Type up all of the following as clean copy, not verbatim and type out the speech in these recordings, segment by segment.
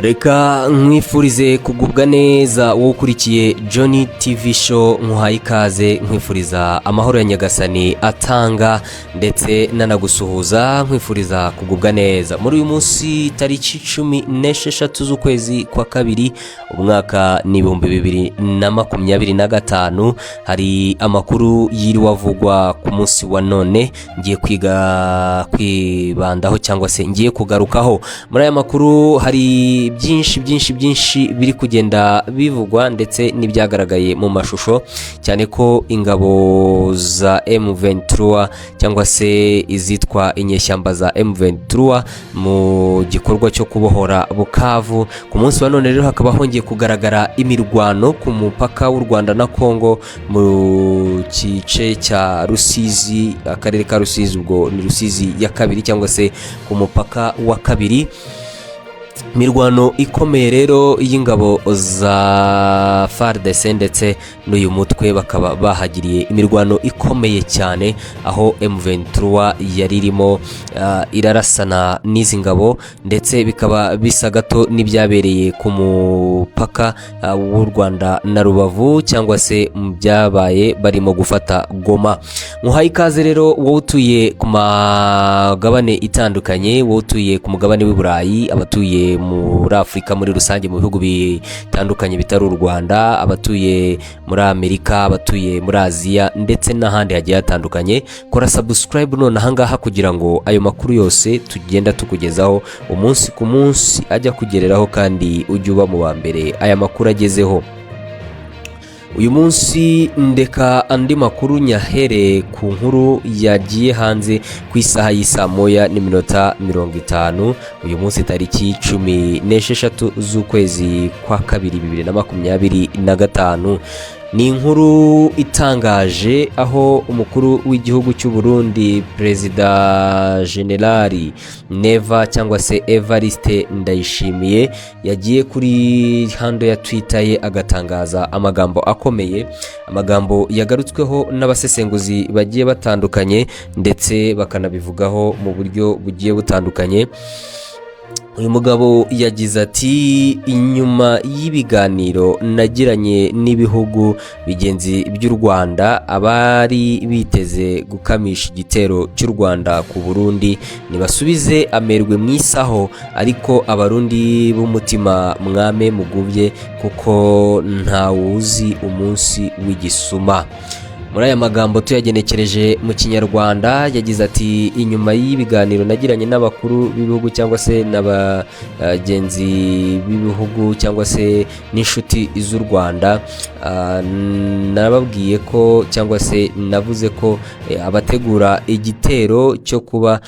Reka nkwifurize kugubwa neza, wowe ukurikiye John TV Show. Nkuhaye ikaze, nkwifuriza amahoro ya Nyagasani atanga, ndetse nanagusuhuza nkwifuriza kugubwa neza muri uyu munsi, tariki 16 z'ukwezi kwa kabiri, umwaka ni 2025. Hari amakuru yiriwe avugwa ku munsi wa none ngiye kwiga kwibandaho cyangwa se ngiye kugarukaho. Muri aya makuru hari byinshi byinshi byinshi biri kugenda bivugwa ndetse n'ibyagaragaye mu mashusho, cyane ko ingabo za M23 cyangwa se izitwa inyeshyamba za M23 mu gikorwa cyo kubohora Bukavu, ku munsi wa none rero hakaba hongeye kugaragara imirwano ku mupaka w'u Rwanda na Congo mu gice cya Rusizi, akarere ka Rusizi, ubwo ni Rusizi ya kabiri cyangwa se ku mupaka wa kabiri. Imirwano ikomeye rero y'ingabo za FARDC ndetse n'uyu mutwe, bakaba bahagiriye imirwano ikomeye cyane, aho M23 yari irimo irarasana n'izi ngabo, ndetse bikaba bisa gato n'ibyabereye ku mupaka w'u Rwanda na Rubavu, cyangwa se mu byabaye barimo gufata Goma. Muhaye ikaze rero wowe utuye ku magabane itandukanye, wowe utuye ku mugabane w'i Burayi, abatuye muri Afurika muri rusange mu bihugu bitandukanye bitari u Rwanda, abatuye muri Amerika, abatuye muri Aziya ndetse n'ahandi hagiye hatandukanye. Kora subscribe none ahangaha kugira ngo ayo makuru yose tugenda tukugezaho umunsi ku munsi ajya kugereraho, kandi ujye uba mu ba mbere aya makuru agezeho. Uyu munsi ndeka andi makuru nyahere ku nkuru yagiye hanze ku isaha y'isaa 1:50 uyu munsi, tariki 16 z'ukwezi kwa kabiri 2025. Ni inkuru itangaje aho umukuru w'igihugu cy'u Burundi, Perezida Generali Neva cyangwa se Evariste Ndayishimiye, yagiye kuri handle ya Twitter ye agatangaza amagambo akomeye, amagambo yagarutsweho n'abasesenguzi bagiye batandukanye ndetse bakanabivugaho mu buryo bugiye butandukanye. Uyu mugabo yagize ati: "Inyuma y'ibiganiro nagiranye n'ibihugu bigenzi by'u Rwanda, abari biteze gukamisha igitero cy'u Rwanda ku Burundi nibasubize amerwe mu isaho, ariko Abarundi b'umutima mwame mugubye kuko ntawuzi umunsi w'igisuma." Muri aya magambo tuyagenekereje mu Kinyarwanda, yagize ati: "Inyuma y'ibiganiro nagiranye n'abakuru b'ibihugu cyangwa se n'abagenzi b'ibihugu cyangwa se n'inshuti z'u Rwanda, nababwiye ko cyangwa se navuze ko abategura igitero cyo kuba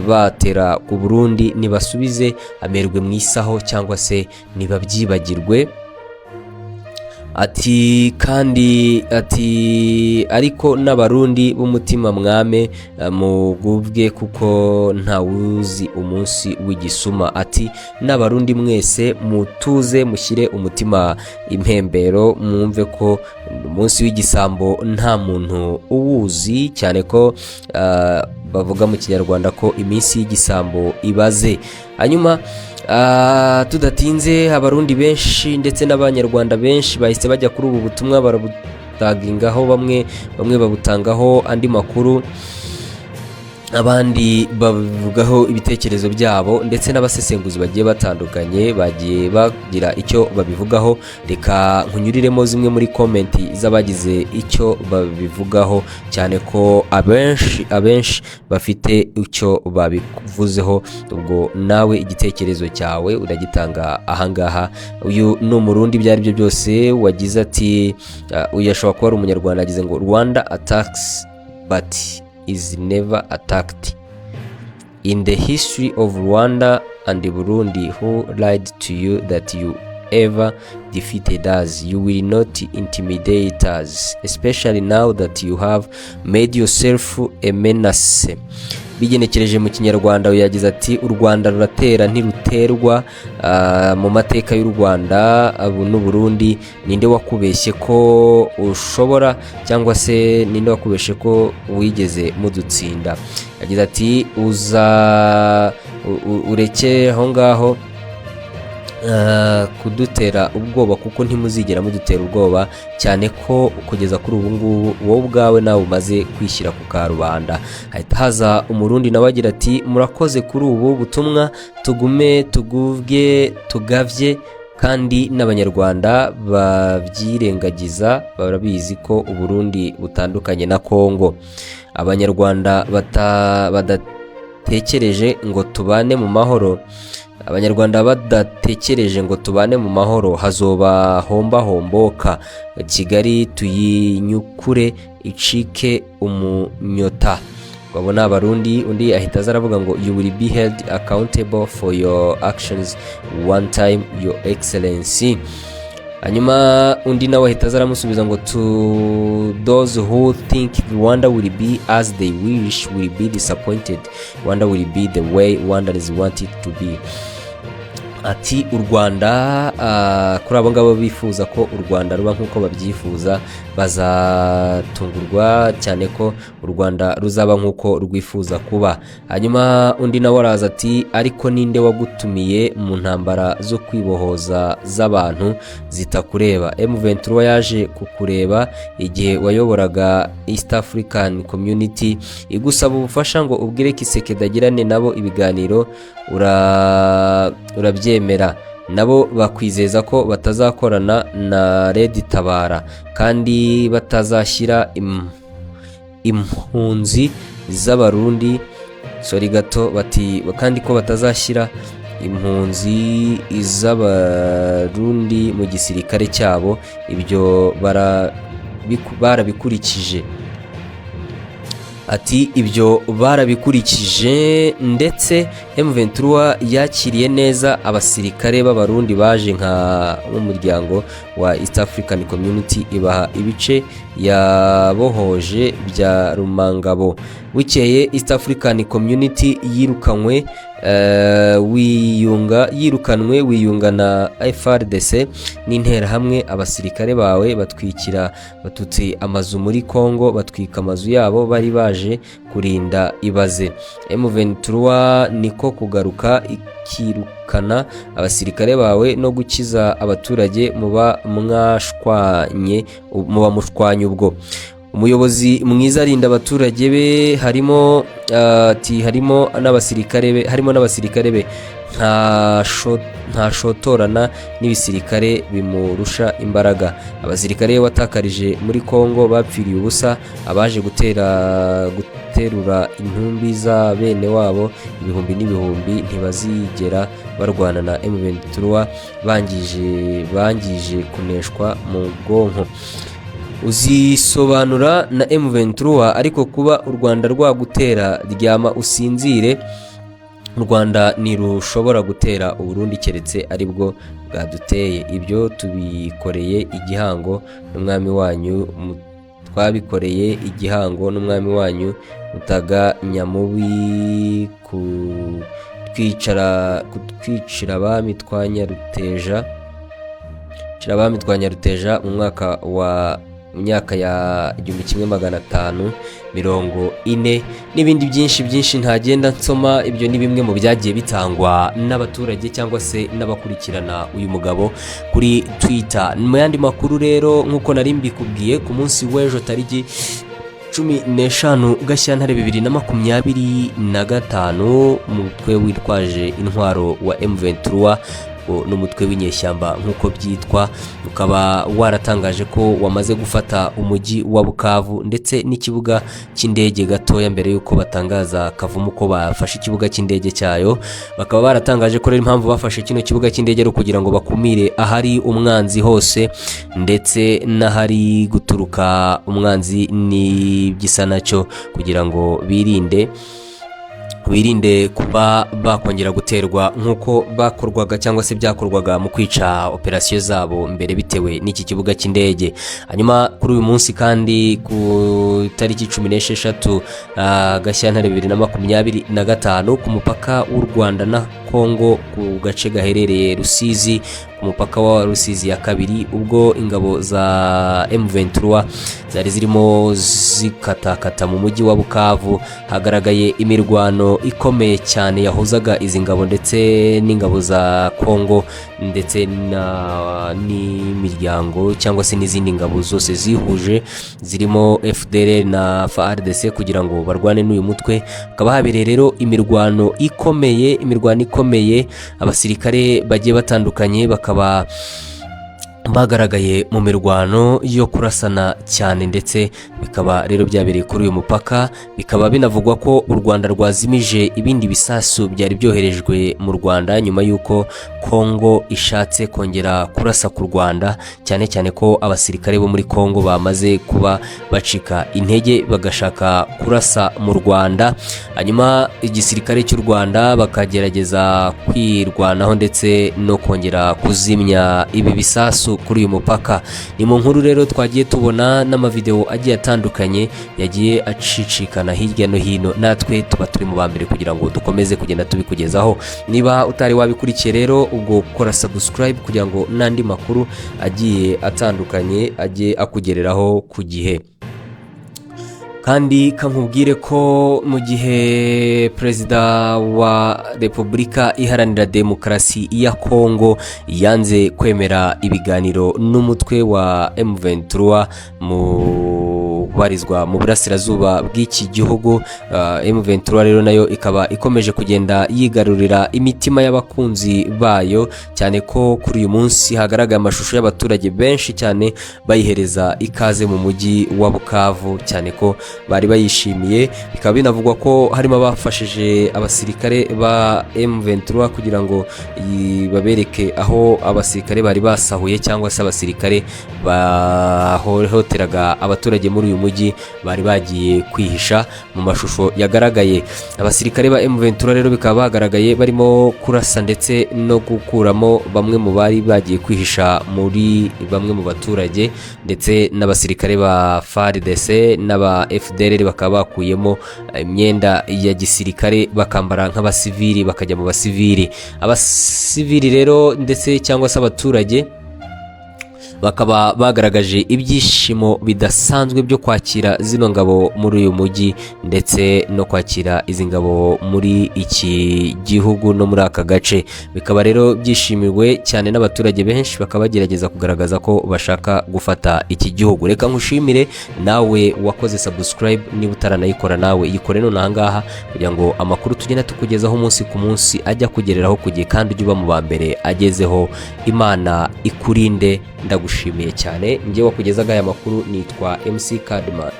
batera ku Burundi nibasubize amerwe mu isaho cyangwa se nibabyibagirwe." Ati kandi, ati: "Ariko n'Abarundi b'umutima mwame mugubwe kuko ntawuzi umunsi w'igisuma." Ati: "N'Abarundi mwese mutuze, mushyire umutima impembero, mwumve ko umunsi w'igisambo nta muntu uwuzi, cyane ko bavuga mu Kinyarwanda ko iminsi y'igisambo ibaze." Hanyuma tudatinze, Abarundi benshi ndetse n'Abanyarwanda benshi bahise bajya kuri ubu butumwa barabutagingaho, bamwe bamwe babutangaho andi makuru, abandi bavugaho ibitekerezo byabo, ndetse n'abasesenguzi bagiye batandukanye bagiye bagira icyo babivugaho. Reka nkunyuriremo zimwe muri comment z'abagize icyo babivugaho, cyane ko abenshi abenshi bafite icyo babivuzeho. Ubwo nawe igitekerezo cyawe uragitanga ahangaha. Uyu ni Umurundi, ibyo ari byo byose, wagize ati, uyu ashobora kuba ari Umunyarwanda, yagize ngo: "Rwanda attacks but is never attacked. In the history of Rwanda and Burundi, who lied to you that you ever defeated us? You will not intimidate us, especially now that you have made yourself a menace." Bigenekereje mu Kinyarwanda, yagize ati: "U Rwanda ruratera ntiruterwa. Mu mateka y'u Rwanda n'u Burundi, ninde wakubeshye ko ushobora cyangwa se ninde wakubeshye ko wigeze mudutsinda?" Yagize ati: "Uza ureke aho ngaho." Kudutera ubwoba, kuko ntimuzigera mudutera ubwoba, cyane ko kugeza kuri ubu ngubu wowe ubwawe nawe umaze kwishyira ku karubanda. Hahita haza Umurundi nawe agira ati: "Murakoze kuri ubu butumwa, tugume tugubwe tugavye, kandi n'Abanyarwanda babyirengagiza barabizi ko Uburundi butandukanye na Kongo. Abanyarwanda badatekereje ngo tubane mu mahoro, Abanyarwanda badatekereje ngo tubane mu mahoro, hazoba homba homboka. Kigali tuyinyukure icike umunyota." Abo ni Abarundi. Undi ahita aza aravuga ngo: "You will be held accountable for your actions one time, Your Excellency." Hanyuma undi nawe ahita aza aramusubiza ngo: "To those who think Rwanda will be as they wish will be disappointed. Rwanda will be the way Rwandans want it to be." Ati: "U Rwanda, kuri abo ngabo bifuza ko u Rwanda ruba nk'uko babyifuza, bazatungurwa, cyane ko u Rwanda ruzaba nk'uko rwifuza kuba." Hanyuma undi nawe araza ati: "Ariko ninde wagutumiye mu ntambara zo kwibohoza z'abantu zitakureba? M23 yaje kukureba igihe wayoboraga East African Community igusaba ubufasha ngo ubwire Tshisekedi agirane nabo ibiganiro, urabyemera, nabo bakwizeza ko batazakorana na Red Tabara kandi batazashyira impunzi z'Abarundi", sorry gato, bati kandi ko batazashyira impunzi z'Abarundi mu gisirikare cyabo. Ibyo barabikurikije. Ati: "Ibyo barabikurikije, ndetse M23 yakiriye neza abasirikare b'Abarundi baje nka nk'umuryango wa East African Community, ibaha ibice yabohoje bya Rumangabo. Bukeye East African Community yirukanywe, wiyunga, yirukanwe wiyunga na FARDC n'Interahamwe. Abasirikare bawe batwikira Batutsi amazu muri Congo, batwika amazu yabo bari baje kurinda. Ibaze!" M23 niko kugaruka ikirukana abasirikare bawe no gukiza abaturage muba mwashwanye, muba mushwanye. Ubwo umuyobozi mwiza arinda abaturage be, harimo, ati harimo n'abasirikare be, harimo n'abasirikare be, ntashotorana n'ibisirikare bimurusha imbaraga. Abasirikare watakarije muri Congo bapfiriye ubusa. Abaje gutera guterura intumbi za bene wabo ibihumbi n'ibihumbi ntibazigera barwana na M23, bangije kuneshwa mu bwonko. Uzisobanura na M23, ariko kuba u Rwanda rwagutera, ryama usinzire. U Rwanda ntirushobora gutera Uburundi keretse aribwo bwaduteye. Ibyo tubikoreye igihango n'umwami wanyu, twabikoreye igihango n'umwami wanyu Mutaga Nyamubi, kutwicara kutwicira abami twa Nyaruteja, cira abami twa Nyaruteja mu mwaka wa mu myaka ya 1540", n'ibindi byinshi byinshi ntagenda nsoma. Ibyo ni bimwe mu byagiye bitangwa n'abaturage cyangwa se n'abakurikirana uyu mugabo kuri Twitter. Mu yandi makuru rero, nk'uko nari mbikubwiye, ku munsi w'ejo tariki 15 Gashyantare 2025, umutwe witwaje intwaro wa M23 n'umutwe w'inyeshyamba nk'uko byitwa, ukaba waratangaje ko wamaze gufata umujyi wa Bukavu ndetse n'ikibuga cy'indege gatoya. Mbere y'uko batangaza Kavumu ko bafashe ikibuga cy'indege cyayo, bakaba baratangaje ko rero impamvu bafashe kino kibuga cy'indege ari ukugira ngo bakumire ahari umwanzi hose ndetse n'ahari guturuka umwanzi n'igisa nacyo, kugira ngo birinde kuba bakongera guterwa nk'uko bakorwaga cyangwa se byakorwaga mu kwica operasiyo zabo mbere bitewe n'iki kibuga cy'indege. Hanyuma kuri uyu munsi kandi, ku itariki 16 Gashyantare 2025, ku mupaka w'u Rwanda na Kongo ku gace gaherereye Rusizi, ku mupaka wa Rusizi ya kabiri, ubwo ingabo za M23 zari zirimo zikatakata mu mujyi wa Bukavu. Hagaragaye imirwano ikomeye cyane yahuzaga izi ngabo ndetse n'ingabo za Kongo ndetse n'imiryango cyangwa se n'izindi ngabo zose zihuje zirimo FDLR na FARDC kugira ngo barwane n'uyu mutwe. Hakaba habereye rero imirwano ikomeye, imirwano ikomeye. Abasirikare bagiye batandukanye bakaba bagaragaye mu mirwano yo kurasana cyane, ndetse bikaba rero byabereye kuri uyu mupaka. Bikaba binavugwa ko u Rwanda rwazimije ibindi bisasu byari byoherejwe mu Rwanda nyuma y'uko Kongo ishatse kongera kurasa ku Rwanda, cyane cyane ko abasirikare bo muri Kongo bamaze kuba bacika intege bagashaka kurasa mu Rwanda, hanyuma igisirikare cy'u Rwanda bakagerageza kwirwanaho ndetse no kongera kuzimya ibi bisasu kuri uyu mupaka. Ni mu nkuru rero twagiye tubona n'amavideo agiye atandukanye yagiye acicikana hirya no hino, natwe tuba turi mu ba mbere kugira ngo dukomeze kugenda tubikugezaho. Niba utari wabikurikiye rero, ubwo kora subscribe kugira ngo n'andi makuru agiye atandukanye ajye akugereraho ku gihe. Kandi kankubwire ko mu gihe Perezida wa Repubulika Iharanira Demokarasi ya Kongo yanze kwemera ibiganiro n'umutwe wa M23 mu ubarizwa mu burasirazuba bw'iki gihugu, M23 rero nayo ikaba ikomeje kugenda yigarurira imitima y'abakunzi bayo, cyane ko kuri uyu munsi hagaragaye amashusho y'abaturage benshi cyane bayihereza ikaze mu mujyi wa Bukavu, cyane ko bari bayishimiye. Bikaba binavugwa ko harimo abafashije abasirikare ba M23 kugira ngo babereke aho abasirikare bari basahuye cyangwa se abasirikare bahohoteraga abaturage muri uyu mujyi bari bagiye kwihisha. Mu mashusho yagaragaye, abasirikare ba M23 rero bikaba bagaragaye barimo kurasa ndetse no gukuramo bamwe mu bari bagiye kwihisha muri bamwe mu baturage, ndetse n'abasirikare ba FARDC n'aba FDLR bakaba bakuyemo imyenda ya gisirikare bakambara nk'abasivili, bakajya mu basivili. Abasivili rero ndetse cyangwa se abaturage bakaba bagaragaje ibyishimo bidasanzwe byo kwakira zino ngabo muri uyu mujyi ndetse no kwakira izi ngabo muri iki gihugu no muri aka gace. Bikaba rero byishimiwe cyane n'abaturage benshi, bakaba bagerageza kugaragaza ko bashaka gufata iki gihugu. Reka nkushimire nawe wakoze subscribe. Niba utaranayikora, nawe yikore none ahangaha kugira ngo amakuru tugenda tukugezaho umunsi ku munsi ajya kugereraho ku gihe, kandi ujye uba mu ba mbere agezeho. Imana ikurinde, ndagushimiye cyane. Njye wakugezaga aya makuru nitwa MC Kadman.